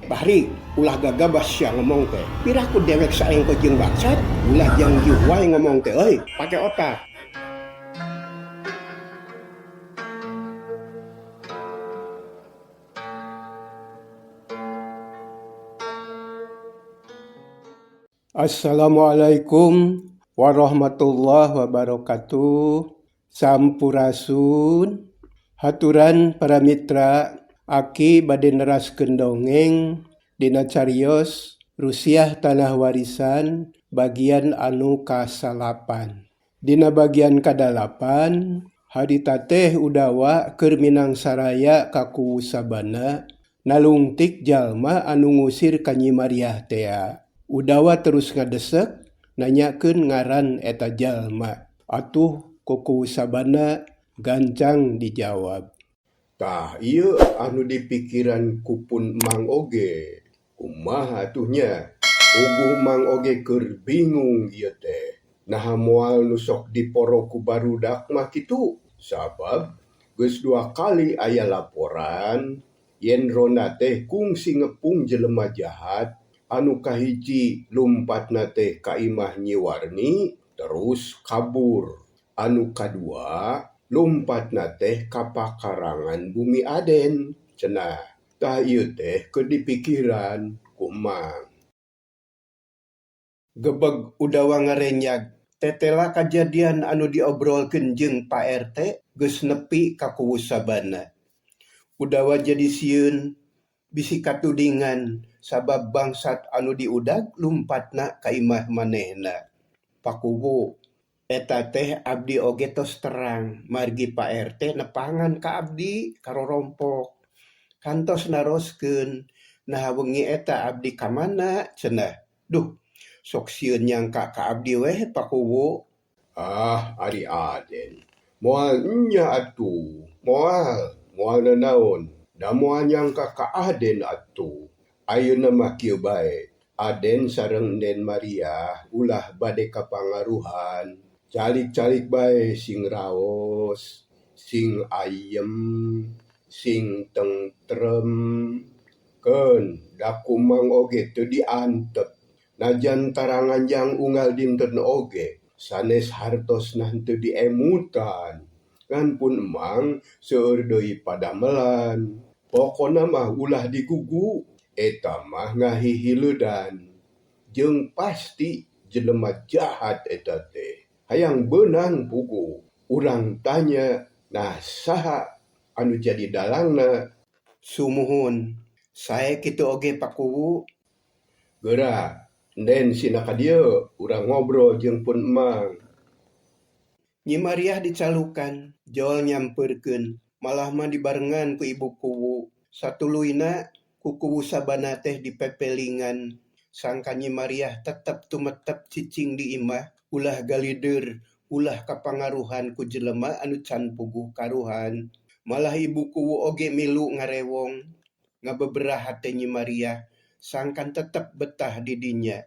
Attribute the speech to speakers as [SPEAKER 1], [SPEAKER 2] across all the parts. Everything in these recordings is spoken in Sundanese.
[SPEAKER 1] Bahri, ulah gagabah sia ngomong teh. Piraku dewek saengko jeung bangsat, ulah janggiuh wae ngomong teh euy, pake otak. Assalamualaikum warahmatullahi wabarakatuh. Sampurasun. Haturan para mitra Aki bade neraskeun dongeng dina carios Rusiah Tanah Warisan bagian anu kasalapan. Dina bagian kadalapan harita teh Udawa keur Minang Saraya ka Kuwu Sabana nalungtik jalma anu ngusir ka Nyi Mariah tea. Udawa terus ngadesek nanyakeun ngaran eta jalma. Atuh ku Kuwu Sabana gancang dijawab. Tah ieu anu dipikiran ku pun Mang oge. Kumaha atuh nya? Puguh Mang oge keur bingung ieu teh. Naha moal nu sok diporo ku barudak mah kitu? Sabab geus dua kali aya laporan yen ronda teh kungsi ngepung jelema jahat anu kahiji lumpatna teh ka imah Nyi Warni terus kabur. Anu kadua lumpatna teh ka pakarangan Bumi Aden cenah. Tah ieu teh keur dipikiran ku Mang. Gebeg Udawa ngarenyag tetela kajadian anu diobrolkeun jeung Pak RT geus nepi ka Kuwu Sabana. Udawa jadi sieun bisi katudingan sabab bangsat anu diudag lumpatna ka imah manehna. Pak Kuwu, eta teh abdi oge tos terang margi Pak RT nepangan ka abdi karorompok. Kantos naroskeun naha wengi eta abdi ka mana cenah. Duh, sok sieun nyangka ka abdi weh Pak Kuwu. Ah, ari Aden. Moal nya atuh. Moal, moal nanaon. Da moal nyangka ka Aden atuh. Ayeuna mah kieu bae. Aden sareng Den Maria ulah bade kapangaruhan. Calik-calik bae sing raos, sing ayem, sing tentrem. Keun da ku Mang oge teu diantep. Najan taranganjang unggal dinten oge sanes hartosna henteu diemutan. Ngan pun Emang seueur deui padamelan. Pokona mah ulah digugu, eta mah ngahihileudan. Jeung pasti jelema jahat eta teh. Hayang beunang puguh. Urang tanya, nah saha anu jadi dalangna? Sumuhun, sae kitu oge Pak Kuwu. Geura, Enden sina ka dieu, urang ngobrol jeung pun Emang. Nyi Mariah dicalukan, jol nyampeurkeun, malah mah dibarengan ku Ibu Kuwu. Satuluyna ku Kuwu Sabana teh dipepelingan. Sangkan Nyi Mariah tetep tumetep cicing di imah, ulah galider, ulah kapangaruhan ku jelema anu can puguh karuhan. Malah Ibu Kuwu oge milu ngarewong. Ngabeberah hate Nyi Mariah, sangkan tetep betah di dinya.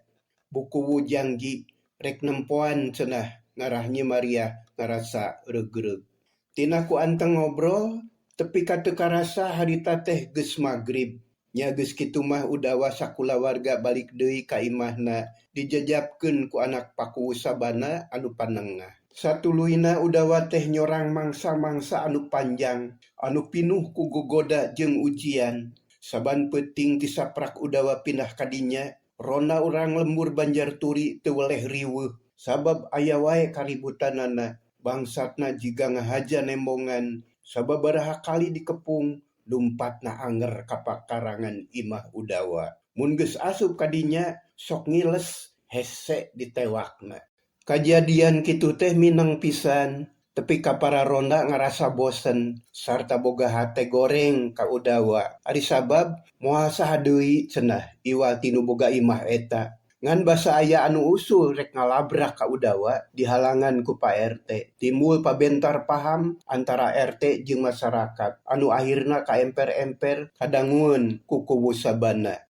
[SPEAKER 1] Bu Kuwu jangji rek nempoan cenah ngarah Nyi Mariah ngarasa regreg. Tina ku anteng ngobrol, tepi ka teu karasa harita teh geus magrib. Nya geus kitu mah Udawa sakulawarga balik deui ka imahna dijejapkeun ku anak Pakuwu Sabana anu panengah. Satuluyna Udawa teh nyorang mangsa-mangsa anu panjang, anu pinuh ku gogoda jeung ujian. Saban peuting ti saprak Udawa pindah ka dinya, ronda urang lembur Banjar Turi teu weleh riweuh sabab aya wae kaributanana. Bangsatna jiga ngahaja nembongan, sababaraha kali dikepung, lumpatna anger ka pakarangan imah Udawa. Mun geus asup ka dinya sok ngiles hese ditewakna. Kajadian kitu teh mineng pisan, tepi ka para ronda ngarasa bosen sarta boga hate goreng ka Udawa. Ari sabab moal saha deui cenah iwal ti nu boga imah eta. Ngan basa aya anu usul rek ngalabrak ka Udawa dihalangan ku Pak RT. Timbul pabentar paham antara RT jeung masyarakat anu akhirna kaemper-emper kadangueun ku Kuwu Sabana.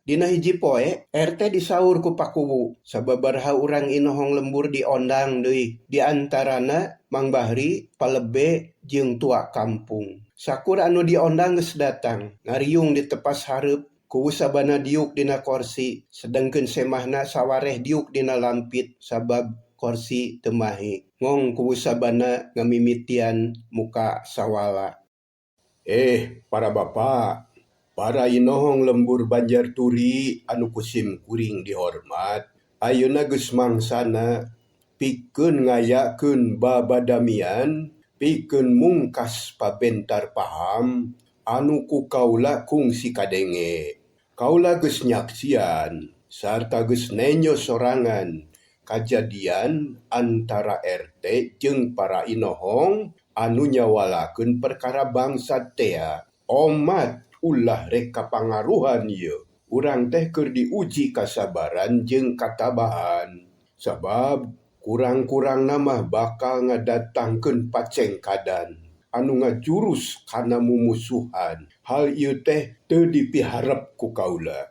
[SPEAKER 1] Dina hiji poe RT disaur ku Pak Kuwu sababaraha urang inohong lembur diondang deui di antarana Mang Bahri, Palebe jeung tua kampung. Sakur anu diondang geus datang ngariung di tepas hareup. Kuwu sabana diuk dina korsi, sedengkeun semahna sawareh diuk dina lampit sabab korsi teu mahi. Ngong kuwu sabana ngamimitian muka sawala. Eh, para bapa, para inohong lembur Banjar Turi anu ku sim kuring dihormat, ayeuna geus mangsana pikeun ngayakeun babadamian pikeun mungkas pabentar paham anu ku kaula kungsi kadenge. Kaula geus nyaksian sarta geus nenjo sorangan kajadian antara RT jeung para inohong anu nyawalakeun perkara bangsat tea. Omat ulah rek kapangaruhan ieu. Urang teh keur diuji kasabaran jeung katabahan. Sabab kurang-kurangna mah bakal ngadatangkeun pacengkadan anu ngajurus kana mumusuhan. Hal ieu teh teu dipiharep ku kaula.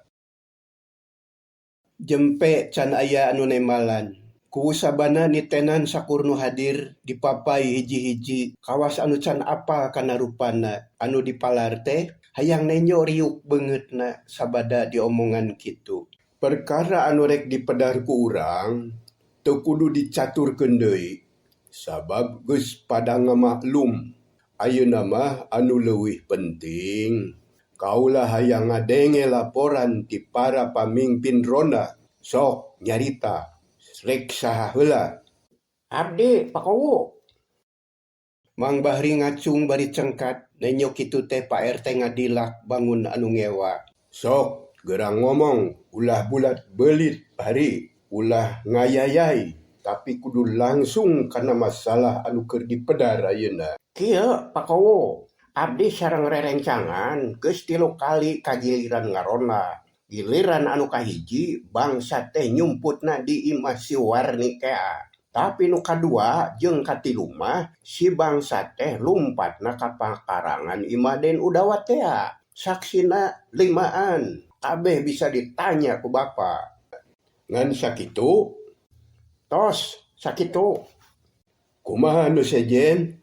[SPEAKER 1] Jempe can aya anu nembalan. Kuwu sabana nitenan sakur nu hadir dipapay hiji-hiji kawas anu can apal kana rupana anu dipalar teh hayang nenjo riuk beungeutna sabada diomongan kitu. Perkara anu rek dipedar ku urang teu kudu dicaturkeun deui sabab geus pada ngamaklum. Ayeuna mah anu leuwih penting kaula hayang ngadenge laporan ti para pamingpin ronda. Sok nyarita rek saha heula. Abdi, Pak Kuwu. Mang Bahri ngacung bari cengkat nenjo kitu teh Pak RT ngadilak bangun anu ngewa. Sok geura ngomong ulah bulat beulit Bahri, ulah ngayayay tapi kudu langsung kana masalah anu keur dipedar ayeuna. Kieu Pak Kuwu, abdi sareng rerencangan geus 3 kali kagiliran ngaronda. Giliran anu kahiji bangsat teh nyumputna di imah si Warni tea. Tapi nu kadua jeung katilu mah si bangsat teh lumpatna ka pakarangan imah Den Udawa tea. Saksina 5an, kabeh bisa ditanya ku bapa. Ngan sakitu? Tos, sakitu. Kumaha nu sejen?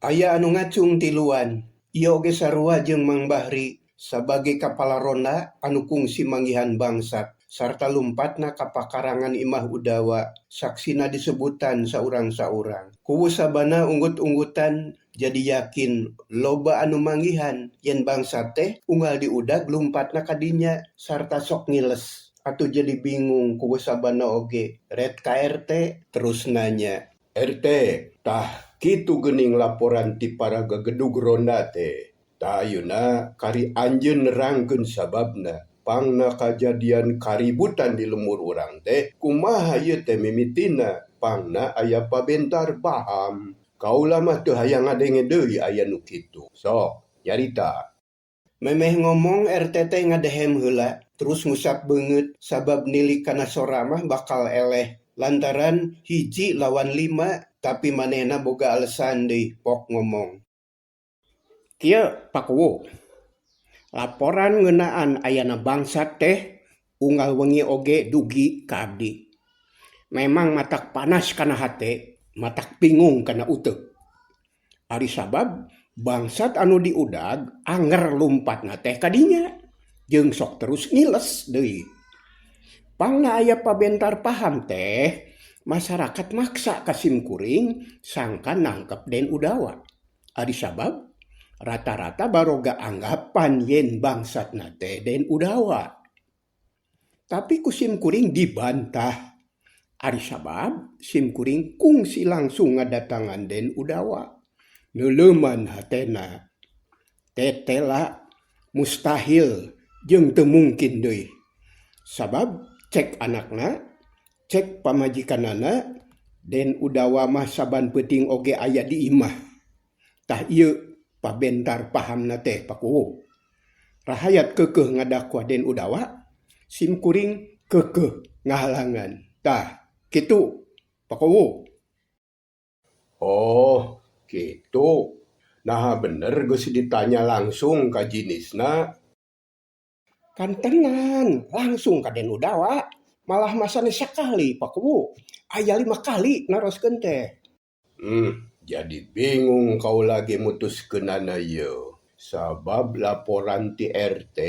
[SPEAKER 1] Aya anu ngacung tiluan. Ieu oge sarua jeung Mang Bahri sabage kapala ronda anu kungsi manggihan bangsat sarta lumpatna ka pakarangan imah Udawa saksina disebutan saurang-saurang. Kuwu sabana unggut-unggutan jadi yakin loba anu manggihan yen bangsat teh unggal diudag lumpatna ka dinya sarta sok ngiles. Atuh jadi bingung kuwu sabana oge. Ret ka RT terus nanya. RT, tah kitu geuning laporan ti para gegedug ronda teh. Tah ayeuna kari anjeun nerangkeun sababna. Pangna kajadian kaributan di lembur urang teh kumaha ieu teh mimitina. Pangna aya pabentar paham. Kaula mah teu hayang ngadenge deui aya nu kitu. Sok, nyarita. Memeh ngomong RT teh ngadehem heula, terus ngusap beungeut sabab nilik kana sora mah bakal eleh. Lantaran 1 lawan 5, tapi manehna boga alesan deui pok ngomong. Kieu Pak Kuwu, laporan ngeunaan ayana bangsat teh unggal wengi oge dugi ka abdi. Memang matak panas kana hate, matak bingung kana uteuk. Ari sabab bangsat anu diudag anger lumpatna teh ka dinya jeung sok terus ngiles deui. Pangna aya pabentar paham teh, masyarakat maksa ka sim kuring sangka nangkep Den Udawa. Ari sabab rata-rata baroga anggapan yen bangsatna teh Den Udawa. Tapi ku sim kuring dibantah. Ari sabab sim kuring kungsi langsung ngadatangan Den Udawa. Neuleuman hatena. Tetela mustahil jeung teu mungkin deui. Sabab cek anakna, cek pamajikanana, Den Udawa mah saban peuting oge aya di imah. Tah ieu pabentar pahamna teh Pak Kuwu. Rahayat keukeuh ngadakwa Den Udawa, sim kuring keukeuh ngahalangan. Tah, kitu Pak Kuwu. Oh, kitu. Naha bener geus ditanya langsung ka jinisna. Kan tenan, langsung ka Den Udawa. Malah masane sakali Pak Kuwu. Aya 5 kali naroskeun teh. Jadi bingung kau lagi mutuskeunana ieu. Sabab laporan ti RT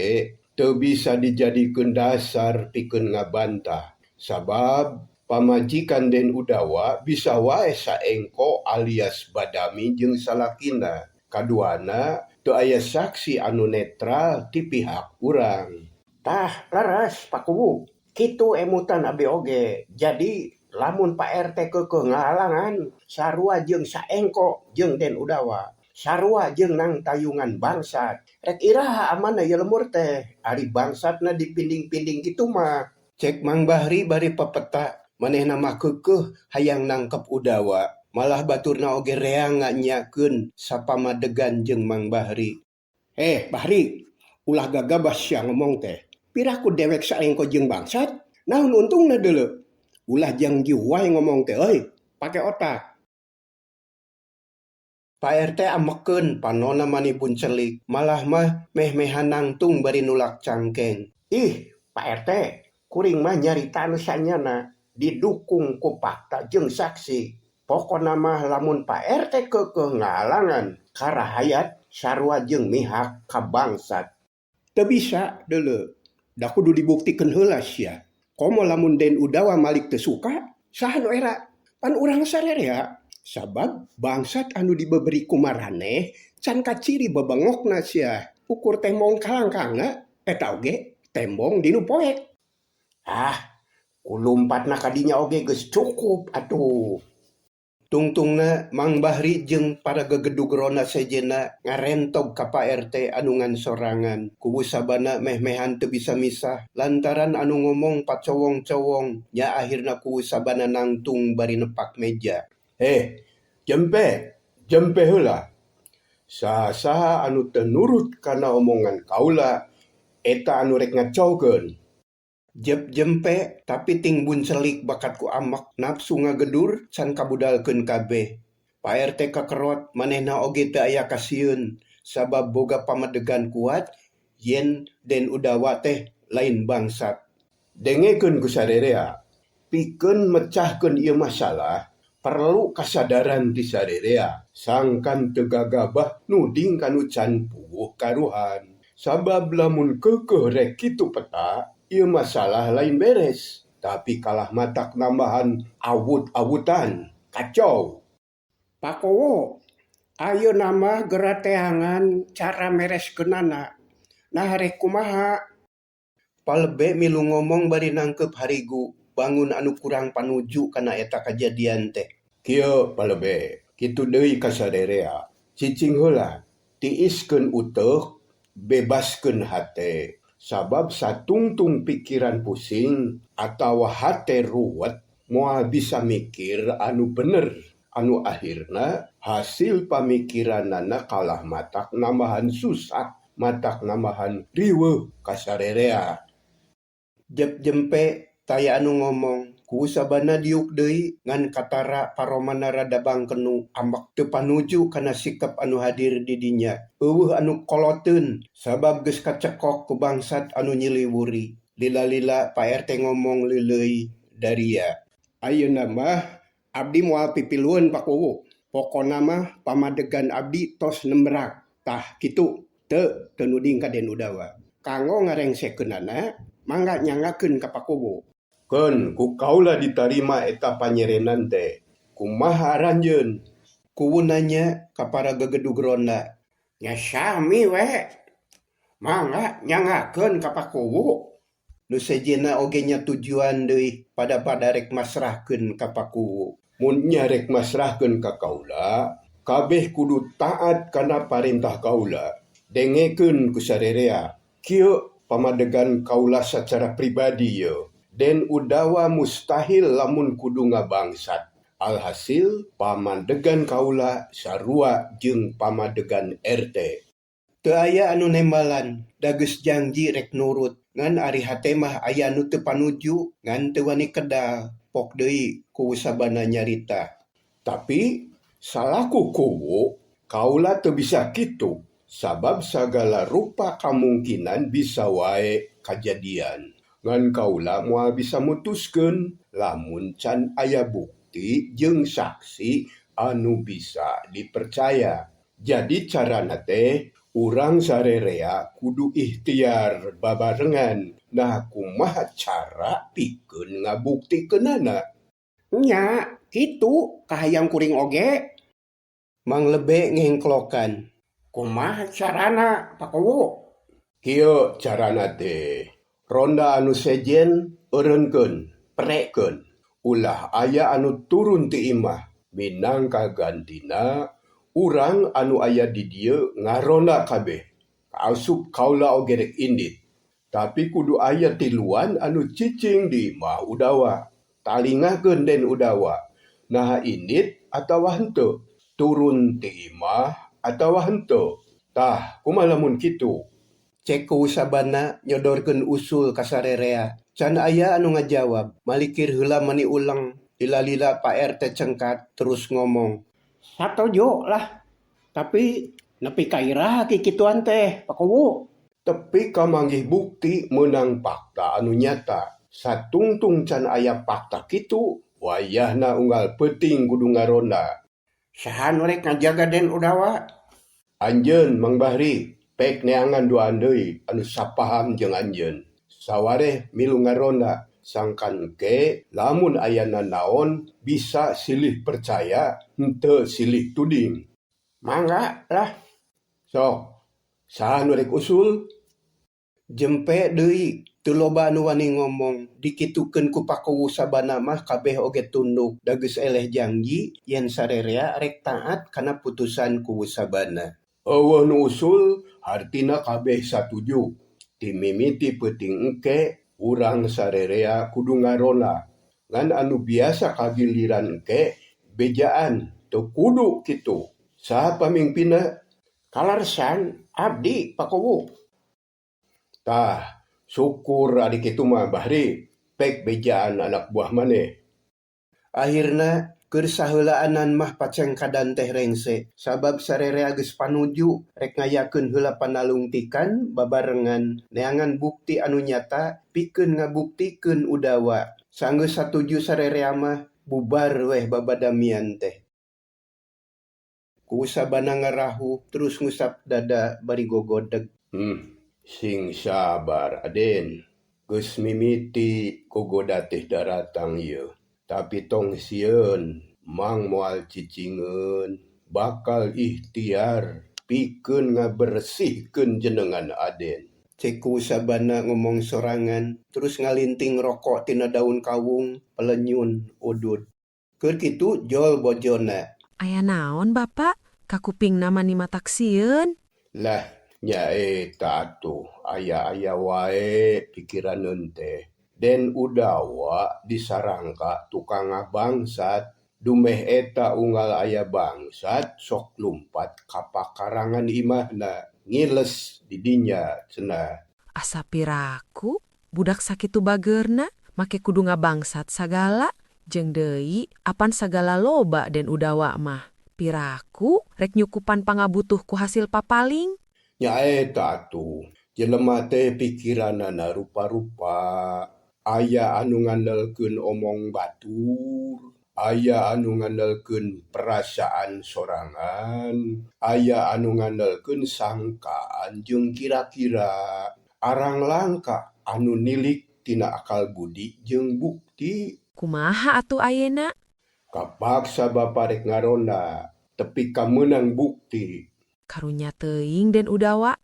[SPEAKER 1] teu bisa dijadikeun dasar pikeun ngabantah. Sabab pamajikan Den Udawa bisa wae saengko alias badami jeung salakina. Kaduana, teu aya saksi anu netral ti pihak urang. Tah leres Pak Kuwu, kitu emutan abi oge. Jadi lamun Pak RT keukeuh ngahalangan sarua jeung saengko jeung Den Udawa. Sarua jeung nangtayungan bangsat. Rek iraha amanna ieu lembur teh? Ari bangsatna dipinding-pinding kitu mah. Cek Mang Bahri bari pepeta, manehna mah keukeuh hayang nangkep Udawa. Malah baturna oge rea nganyakeun sapamadegan jeung Mang Bahri. Eh, Bahri, ulah gagabah sia ngomong teh. Piraku dewek saengko jeung bangsat? Naon untungna deuleu? Ulah jangjuh wae ngomong teh euy, pake otak. Pak RT amekeun panonna mani buncelik, malah mah meh-mehan nangtung bari nulak cangkeng. Ih, Pak RT, kuring mah nyarita anu sanyana, didukung ku fakta jeung saksi. Pokona mah lamun Pak RT keukeuh ngahalangan karahayat sarua jeung mihak ka bangsat. Teu bisa deuleu, da kudu dibuktikeun heula sia. Komo lamun Den Udawa malik teu suka, saha nu era? Pan urang sarerea. Sabab bangsat anu dibeberi ku maraneh can kaciri bebengokna sia. Ukur tembong kalangkangna eta oge tembong dinu poek. Ah, kulumpatna ka dinya oge geus cukup atuh. Tungtungna Mang Bahri jeung para gegedug ronda sejenna ngarentog ka Pak RT anu ngan sorangan. Kubu sabana meh-mehan teu bisa misah lantaran anu ngomong pacowong-cowong nya akhirna kubu sabana nangtung bari nepak meja. Eh, jempe, jempe heula. Saha-saha anu teu nurut kana omongan kaula eta anu rek ngacaukeun. Jep jempe tapi ting buncelik bakat ku amek nafsu ngagedur can kabudalkeun kabeh. Pak RT kakerot manehna oge teu aya kasieun sabab boga pamadegan kuat yen Den Udawa teh lain bangsat. Dengekeun ku sarerea, pikeun mecahkeun ieu masalah perlu kasadaran ti sarerea sangkan teu gagabah nuding kanu can puguh karuhan. Sabab lamun keukeuh rek kitu peta, ieu masalah lain beres, tapi kalah matak nambahan awut-awutan, kacau. Pak Kowo, ayeuna mah geura teangan cara mereskeunana. Nah rek kumaha? Palebe milu ngomong bari nangkeup harigu, bangun anu kurang panuju kana eta kajadian teh. Kieu Palebe, kitu deui ka sarerea. Cicing heula, tiiskeun uteuk, bebaskeun hate. Sabab satungtung pikiran pusing atawa hate ruwet moal bisa mikir anu bener. Anu akhirna hasil pamikiranana kalah matak nambahan susah, matak nambahan riweuh ka sarerea. Jep jempe taya anu ngomong, ku sabana diuk deui ngan katara paromana rada bangkenu ambek teu panuju kana sikap anu hadir di dinya. Euweuh anu koloteun sabab geus kacekok ku bangsat anu nyiliwuri. Lila-lila Pak RT ngomong leuleuy daria. Ayeuna mah abdi moal pipilueun Pak Kuwu. Pokona mah pamadegan abdi tos nembrak. Tah kitu teu teu nuding ka Den Udawa. Kanggo ngarengsekeunana mangga nyanggakeun ka Pak Kuwu. Keun ku kaula ditarima eta panyerenan teh. Kumaha aranjeun? Kuwu nanya ka para gegedug ronda. Nya sami we. Mangga nyanggakeun ka Pak Kuwu. Nu sejenna oge nya tujuan deui pada-pada rek masrahkeun ka Pak Kuwu. Mun nya rek masrahkeun ka kaula, kabeh kudu taat kana parentah kaula. Dengekeun ku sarerea. Kieu pamadegan kaula sacara pribadi yeuh. Den Udawa mustahil lamun kudu ngabangsat. Alhasil pamadegan kaula sarua jeung pamadegan RT. Teu aya anu nembalan, da geus janji rek nurut. Ngan ari hate mah aya anu teu panuju, ngan teu wani kedal. Pok deui ku sabana nyarita. Tapi salaku kuwu, kaula teu bisa kitu. Sabab sagala rupa kamungkinan bisa wae kajadian. Ngan kaula moal bisa mutuskeun lamun can aya bukti jeung saksi anu bisa dipercaya. Jadi carana teh Urang sarerea kudu ikhtiar babarengan. Nah, kumaha cara pikeun ngabuktikeunana?
[SPEAKER 2] Nya, kitu kahayang kuring oge.
[SPEAKER 1] Mang Lebe ngengklokan.
[SPEAKER 2] Kumaha carana, Pak Kuwu?
[SPEAKER 1] Kieu carana teh. Ronda anu sejen eureunkeun, prekeun. Ulah aya anu turun ti imah. Minangka gantina urang anu aya di dieu ngaronda kabeh. Kaasup kaula oge rek indit. Tapi kudu aya tiluan anu cicing di imah Udawa. Talingakeun Den Udawa. Naha indit atawa henteu? Turun ti imah atawa henteu? Tah, kumaha lamun kitu? Cek Kuwu Sabana nyodorkeun usul ka sarerea. Can aya anu ngajawab, malikir heula mani uleng. Lila-lila Pak RT cengkat terus ngomong.
[SPEAKER 2] Satojo lah. Tapi nepi ka iraha kikituan teh, Pak Kuwu?
[SPEAKER 1] Tepi ka manggih bukti meunang fakta anu nyata. Satungtung can aya fakta kitu, wayahna unggal peuting kudu ngaronda.
[SPEAKER 2] Saha nu rek ngajaga Den Udawa?
[SPEAKER 1] Anjeun Mang Bahri, pek neangan duaan deui anu sapaham jeung anjeun. Sawareh milu ngaronda, sangkan ke lamun aya nanaon bisa silih percaya henteu silih tuding.
[SPEAKER 2] Mangga lah.
[SPEAKER 1] Sok, saha nu rek usul? Jempe deui, teu loba anu wani ngomong. Dikitukeun ku Pak Kuwu Sabana mah kabeh oge tunduk. Da geus eleh janji yen sarerea rek taat kana putusan Kuwu Sabana. Euweuh nu usul, hartina kabeh satuju. Ti mimiti peuting engke, urang sarerea kudu ngaronda. Ngan anu biasa kagiliran engke, bejaan, teu kudu kitu. Saha pamingpinna?
[SPEAKER 2] Kaleresan abdi, Pak Kuwu.
[SPEAKER 1] Tah, syukur ari kitu mah Bahri, pek bejaan anak buah maneh. Akhirna keur saheulaanan mah pacengkadan teh rengse, sabab sarerea geus panuju rek ngayakeun heula panalungtikan babarengan neangan bukti anu nyata pikeun ngabuktikeun Udawa. Sanggeus satuju sarerea mah bubar weh babadamian teh. Kuwu Sabana ngarahuh terus ngusap dada bari gogodeg. Sing sabar Aden, geus mimiti gogoda teh daratang ieu. Tapi tong sieun, mang moal cicingeun, bakal ikhtiar pikeun ngabersihkeun jenengan Aden. Cek Kuwu Sabana ngomong sorangan, terus ngalinting rokok tina daun kawung, pelenyun udud. Keur kitu jol bojona.
[SPEAKER 3] Aya naon, Bapak? Kakupingna mani matak sieun.
[SPEAKER 1] Lah, nya eta atuh, aya-aya wae pikiraneun teh. Den Udawa disarangka tukang ngabangsat, dumeh eta unggal aya bangsat sok lumpat ka pakarangan imahna, ngiles di dinya cenah.
[SPEAKER 3] Asa piraku, budak sakitu bageurna, make kudu ngabangsat sagala, jeung deui apan sagala loba Den Udawa mah. Piraku rek nyukupan pangabutuh ku hasil papaling.
[SPEAKER 1] Nya eta atuh, jelema teh pikiranana rupa-rupa. Aya anu ngandelkeun omong batur, aya anu ngandelkeun perasaan sorangan, aya anu ngandelkeun sangkaan jeung kira-kira. Arang langka anu nilik tina akal budi jeung bukti.
[SPEAKER 3] Kumaha atuh ayeuna?
[SPEAKER 1] Kapaksa bapa rek ngaronda, tepi ka meunang bukti.
[SPEAKER 3] Karunya teuing Den Udawa.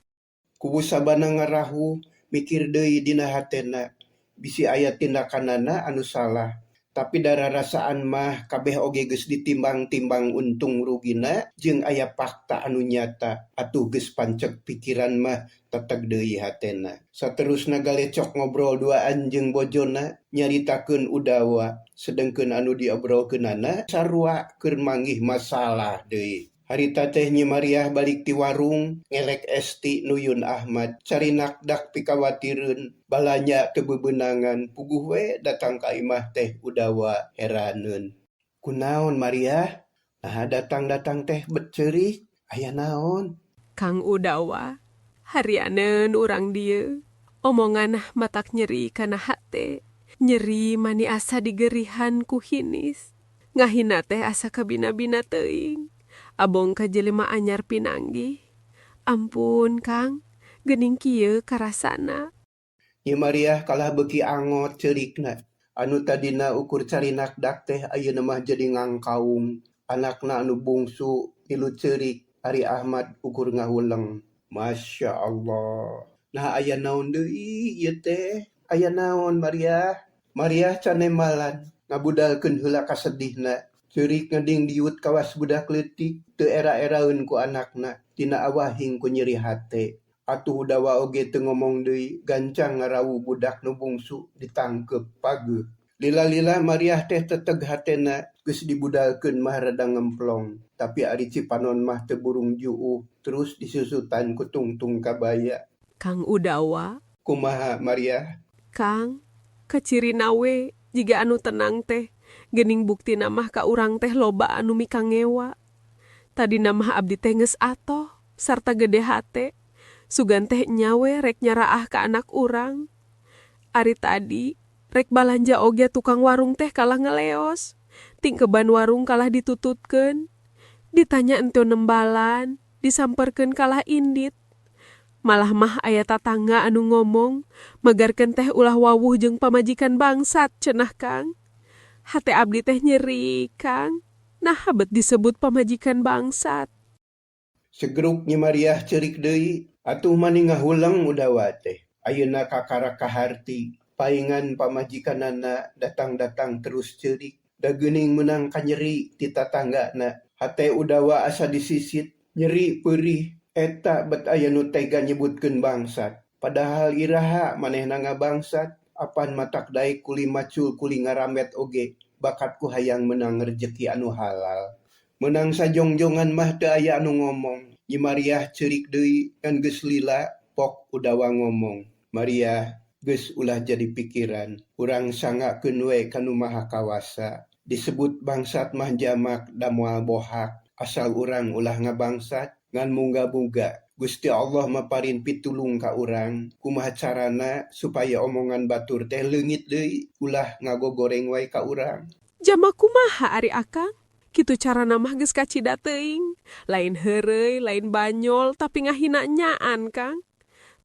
[SPEAKER 1] Kuwu Sabana ngarahuh, mikir deui dina hatena. Bisi aya tindakanana anu salah. Tapi dararasaan mah kabeh oge geus ditimbang-timbang untung rugina jeung aya fakta anu nyata. Atuh geus panceg pikiran mah teteg deui hatena. Saterusna galecok ngobrol duaan jeung bojona nyaritakeun Udawa. Sedengkeun anu diobrolkeunana sarua keur manggih masalah deui. Harita teh Nyi Mariah balik ti warung, ngelek Esti nuyun Ahmad, carinak dak pikawatireun, balanja teu bebeunangan, puguh we datang ka imah teh Udawa heraneun. Kunaon Mariah? Naha datang-datang teh bet ceurik, aya naon?
[SPEAKER 4] Kang Udawa, harianeun urang dieu. Omongan matak nyeri kana hate. Nyeri mani asa digerihan ku hinis. Ngahina teh asa kabina-bina teuing. Abong ka jelema anyar pinanggih. Ampun, Kang, geuning kieu karasana.
[SPEAKER 1] Nyi Mariah kalah beuki angot ceurikna. Anu tadina ukur carinakdak teh ayeuna mah jadi ngangkaung. Anakna anu bungsu milu ceurik, ari Ahmad ukur ngahuleng. Masya Allah. Nah aya naon deui ieu teh? Aya naon Mariah? Mariah can nembalan, ngabudalkeun heula kasedihna. Ceurik ngadingdiut kawas budak leutik, teu era-eraeun ku anakna, tina awahing ku nyeri hate. Atuh Udawa oge teu ngomong deui, gancang ngarawu budak nu bungsu ditangkeup pageuh. Lila-lila Mariah teh teteg hatena, geus dibudalkeun mah rada ngemplong. Tapi ari Cipanon mah teu burung juuh, terus disusutan ku tungtung kabaya.
[SPEAKER 4] Kang Udawa.
[SPEAKER 1] Kumaha Mariah?
[SPEAKER 4] Kang, kacirina we jiga anu tenang teh. Geuning buktina mah ka urang teh loba anu mikangewa. Tadina mah abdi teh geus atoh sarta gede hate. Sugan teh nya we rek nyaraah ka anak urang. Ari tadi rek balanja oge tukang warung teh kalah ngeleos. Tingkeban warung kalah ditututkeun. Ditanya henteu nembalan, disamperkeun kalah indit. Malah mah aya tatangga anu ngomong, magarkeun teh ulah wawuh jeung pamajikan bangsat cenah Kang. Hate abdi teh nyeri, Kang. Nah bet disebut pamajikan bangsat.
[SPEAKER 1] Segruk Nyi Mariah ceurik deui, atuh mani ngahuleng Udawa teh. Ayeuna kakara kaharti, paingan pamajikanana datang-datang terus ceurik. Da geuning meunang kanyeri ti tatanggana. Hate Udawa asa disisit, nyeri peurih. Eta bet aya nu tega nyebutkeun bangsat. Padahal iraha manehna ngabangsat, apan matak daek kuli macul kuli ngaramet oge, bakat ku hayang meunang rejeki anu halal. Meunang sajongjongan mah teu aya anu ngomong. Nyi Mariah ceurik deui ngan geus lila, pok Udawa ngomong. Mariah, geus ulah jadi pikiran. Urang sanggakeun we ka Nu Maha Kawasa. Disebut bangsat mah jamak da moal bohak. Asal urang ulah ngabangsat, ngan mungga-mungga Gusti Allah maparin pitulung ka urang. Kumaha carana supaya omongan batur teh leungit deui, ulah ngagogoreng wae ka urang.
[SPEAKER 4] Jama kumaha ari Akang? Kitu carana mah geus kacida teuing. Lain heureuy, lain banyol, tapi ngahina nyaan, Kang.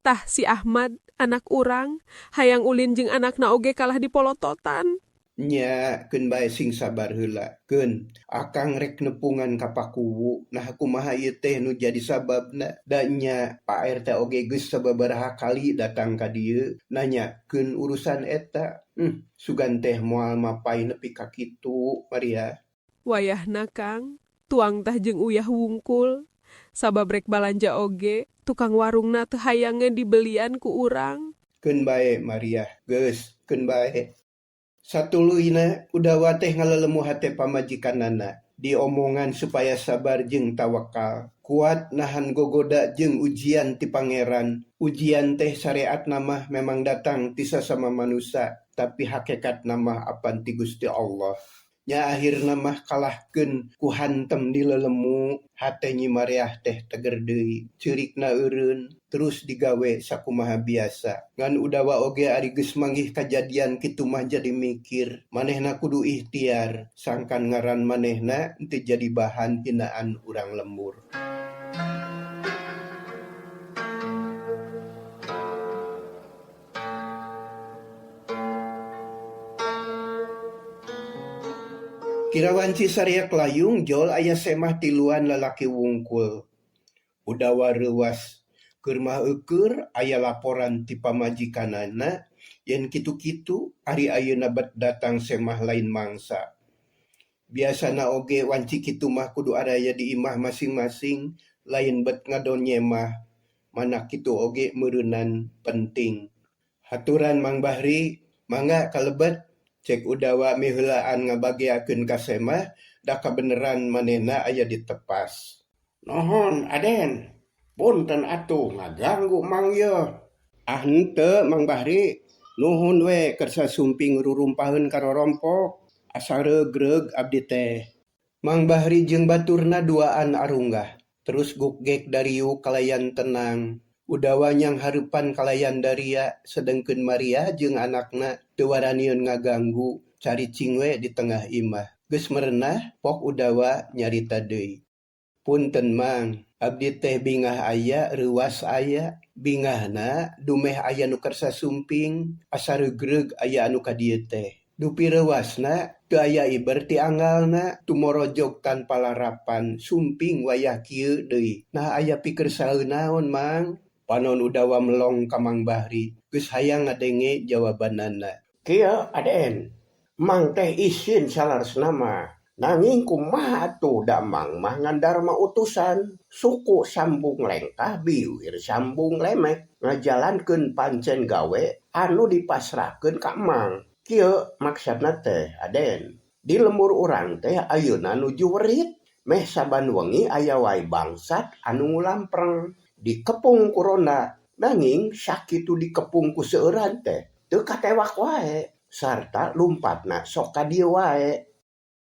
[SPEAKER 4] Tah si Ahmad, anak urang, hayang ulin jeung anakna oge kalah dipolototan.
[SPEAKER 1] Nya, keun bae sing sabar heula. Keun, Akang rek nepungan ka Pakuwu. Nah kumaha ieu teh nu jadi sababna? Da nya, Pak RT oge geus sababaraha kali datang ka dieu nanyakeun urusan eta. Sugan teh moal mapay nepi ka kitu, Maria.
[SPEAKER 4] Wayahna Kang, tuang tah jeung uyah wungkul. Sabab rek balanja oge, tukang warungna teu hayangeun dibelian ku urang.
[SPEAKER 1] Keun bae Maria, geus keun bae. Satuluyna Udawa teh ngalelemu hate pamajikanana. Diomongan supaya sabar jeung tawakal. Kuat nahan gogoda jeung ujian ti Pangeran. Ujian teh syariatna mah memang datang ti sasama manusia, tapi hakikatna mah apan ti Gusti Allah. Nya akhirna mah kalahkeun ku hantem dilelemu, hate Nyi Mariah teh teger deui, ceurikna eureun, terus digawe sakumaha biasa. Ngan Udawa oge ari geus manggih kajadian kitu mah jadi mikir, manehna kudu ikhtiar, sangkan ngaran manehna henteu jadi bahan hinaan urang lembur. Kira wanci sariak layung jol aya semah tiluan lalaki wungkul. Udawa reuwas, keur mah eukeur aya laporan ti pamajikanana yen kitu-kitu ari ayeuna bet datang semah lain mangsa. Biasana oge wanci kitu mah kudu araya di imah masing-masing lain bet ngadon nyemah. Mana kitu oge meureunan penting. Haturan Mang Bahri, mangga kalebet. Cek Udawa miheulaan ngabageakeun ka semah da kabeneran manehna aya ditepas.
[SPEAKER 2] Nuhun Aden, punten atuh ngaganggu Mang ye.
[SPEAKER 1] Ah henteu Mang Bahri, nuhun we kersa sumping rurumpaheun ka rorompok. Asa reugreug abdi teh. Mang Bahri jeung baturna duaan arunggah, terus gukgek dariuk kalayan tenang. Udawa nyang hareupan kalayan daria, sedengkeun Maria jeung anakna teu waranieun ngaganggu, caricing we di tengah imah. Geus merenah, pok Udawa nyarita deui. Punten Mang, abdi teh bingah aya reuwas aya. Bingahna dumeh aya nu kersa sumping, asa reugreug aya anu ka dieu teh. Dupi reuwasna teu aya iber ti anggalna, tumorojog tanpa larapan, sumping wayah kieu deui. Naha aya pikersaeun naon Mang? Panon Udawa melong ka Mang Bahri, geus hayang ngadenge jawabanana.
[SPEAKER 2] Kieu Aden, Mang teh isin saleresna mah. Nanging kumaha atuh da Mang mah ngan darma utusan, suku sambung lengkah biwir sambung lemek, ngajalankeun pancen gawe anu dipasrahkeun ka Mang. Kieu maksudna teh Aden, di lembur urang teh ayeuna nuju werit, meh saban wengi aya wae bangsat anu ngulampreng, dikepung ku ronda. Nanging sakitu dikepung ku seueuran teh teu katewak wae, sarta lumpatna sok ka dieu wae.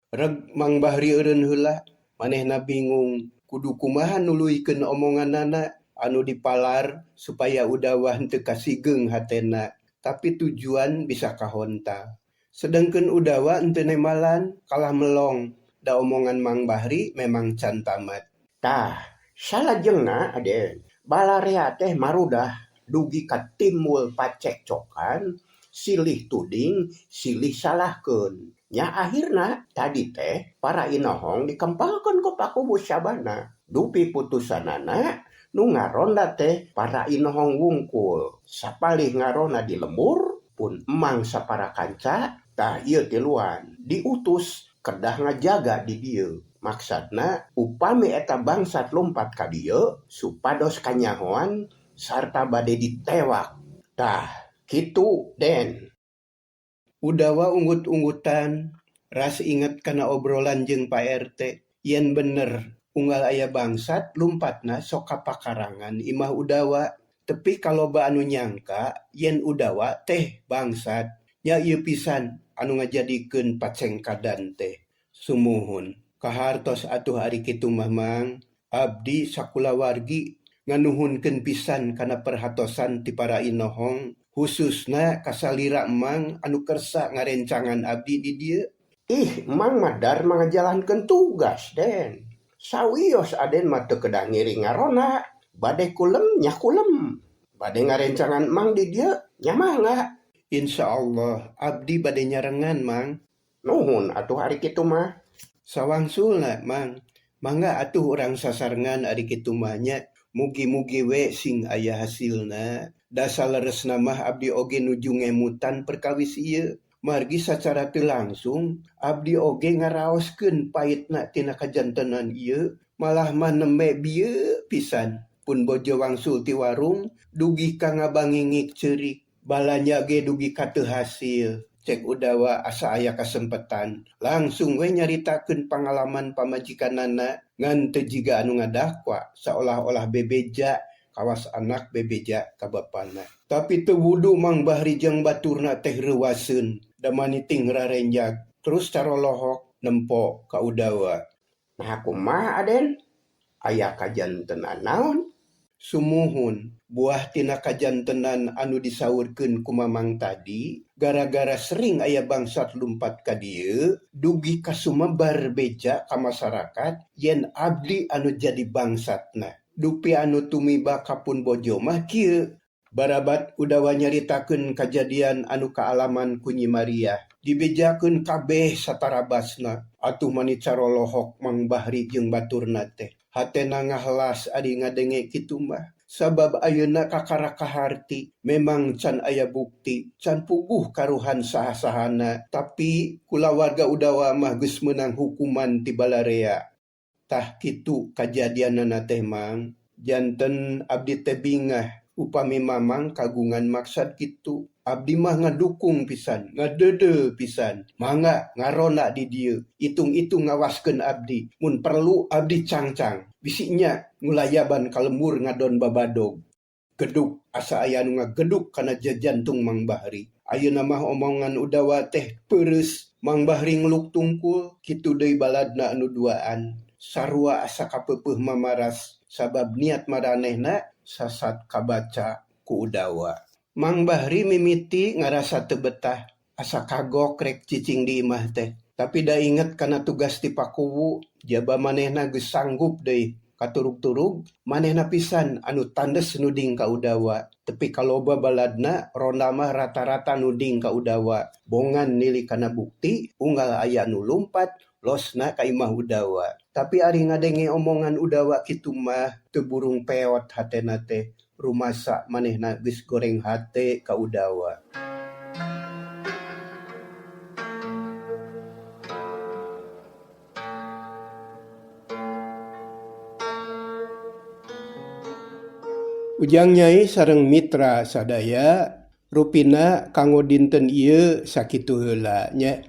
[SPEAKER 1] Reg Mang Bahri eureun heula, manehna bingung kudu kumaha nuluykeun omonganana anu dipalar supaya Udawa henteu kasigeung hatena, tapi tujuan bisa kahontal. Sedengkeun Udawa henteu nembalan, kalah melong, da omongan Mang Bahri memang can tamat.
[SPEAKER 2] Tah, salajengna Aden, balarea teh marudah dugi ka timbul pacekcokan, silih tuding, silih salahkeun. Nya akhirna tadi teh para inohong dikempalkeun ku Pak Kuwu Syabana. Dupi putusanana nu ngaronda teh para inohong wungkul. Sapalih ngaronda di lembur pun emang sapara kanca tah ieu tiluan diutus kedah ngajaga di dieu. Maksudna upami eta bangsat lumpat ka dieu supados kanyahoan sarta bade ditewak. Tah kitu Den.
[SPEAKER 1] Udawa unggut-unggutan, ras inget kana obrolan jeung Pak RT. Yen bener, unggal aya bangsat lumpatna sok ka pakarangan imah Udawa. Tepi ka loba anu nyangka yen Udawa teh bangsat. Nya ieu pisan anu ngajadikeun pacengkadan teh. Sumuhun, kahartos atuh ari kitu mah Mang. Abdi sakulawargi nganuhunkeun pisan kana perhatosan ti para inohong, khususna kasalira Emang anu kersa ngarencangan abdi di dieu.
[SPEAKER 2] Ih, Mang mah darma ngajalankeun tugas, Den. Sawios Aden mah teu kedah ngiring ngaronda, bade kulem nya kulem. Bade ngarencangan Mang di dieu nya mangga.
[SPEAKER 1] Insyaallah abdi bade nyarengan, Mang.
[SPEAKER 2] Nuhun atuh ari kitu mah.
[SPEAKER 1] Sawangsulna, Mang. Mangga atuh urang sasarengan ari kitu mah nya. Mugi-mugi we sing aya hasilna. Da saleresna mah abdi oge nuju ngemutan perkawis ieu. Margi sacara teu langsung abdi oge ngaraoskeun paitna tina kajantenan ieu, malah mah nembe bieu pisan. Pun bojo wangsul ti warung dugi ka ngabangingik ceurik, balanja ge dugi ka teu hasil. Cek Udawa asa aya kasempetan, langsung we nyaritakeun pangalaman pamajikanana ngan teu jiga anu ngadakwa, saolah-olah bebeja kawas anak bebeja ka bapana. Tapi teu wudu Mang Bahri jeung baturna teh reuwaseun, da maniting rarenjag, terus carolohok nempo ka Udawa.
[SPEAKER 2] Nah kumaha Aden? Aya kajantenan naon?
[SPEAKER 1] Sumuhun, buah tina kajantenan anu disaurkeun ku Mamang tadi, gara-gara sering aya bangsat lumpat ka dieu, dugi kasumebar beja ka masyarakat yen abdi anu jadi bangsatna. Dupi anu tumiba ka pun bojo mah kieu. Barabat Udawa nyaritakeun kajadian anu kaalaman ku Nyi Maria. Dibejakeun kabeh satarabasna. Atuh mani carolohok Mang Bahri jeung baturna teh. Hatena ngahelas ari ngadenge kitu mah. Sabab ayeuna kakara kaharti, memang can aya bukti, can puguh karuhan saha-sahana, tapi kulawarga Udawa mah geus meunang hukuman ti balarea. Tah kitu kajadianana teh Mang. Janten abdi teh bingah upami Mamang kagungan maksad kitu. Abdi mah ngadukung pisan, ngadeudeuh pisan. Mangga ngaronda di dieu, itung-itung ngawaskeun abdi. Mun perlu abdi cangcang, bisi nya ngulayaban ka lembur ngadon babadog. Geduk asa aya anu ngageduk kana jajantung Mang Bahri. Ayeuna mah omongan Udawa teh peureus. Mang Bahri ngeluk tungkul, kitu deui baladna anu duaan. Sarua asa kapeupeuh mamaras, sabab niat maranehna sasat kabaca ku Udawa. Mang Bahri mimiti ngarasa teu betah, asa kagok rek cicing di imah teh. Tapi da inget kana tugas ti pakuwu, jaba manehna geus sanggup deui katurug-turug manehna pisan anu tandes nuding ka Udawa. Tepi ka loba baladna ronda mah rata-rata nuding ka Udawa. Bongan nilik kana bukti unggal aya nu lumpat losna ka imah Udawa. Tapi ari ngadenge omongan Udawa kitu mah teu burung peot hatena teh. Rumasa manehna geus goreng hate ka Udawa. Ujang Nyai sareng mitra sadaya rupina kanggo dinten ieu sakitu heula nya.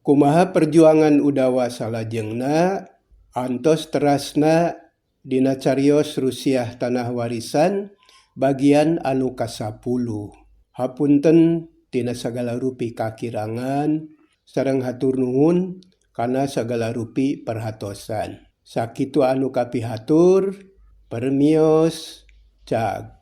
[SPEAKER 1] Kumaha perjuangan Udawa salajengna antos terasna dina carios Rusiah Tanah Warisan bagian anu kasapuluh. Hapunten tina sagala rupi kakirangan sareng hatur nuhun kana sagala rupi perhatosan. Sakitu anu kapihatur, permios, cag.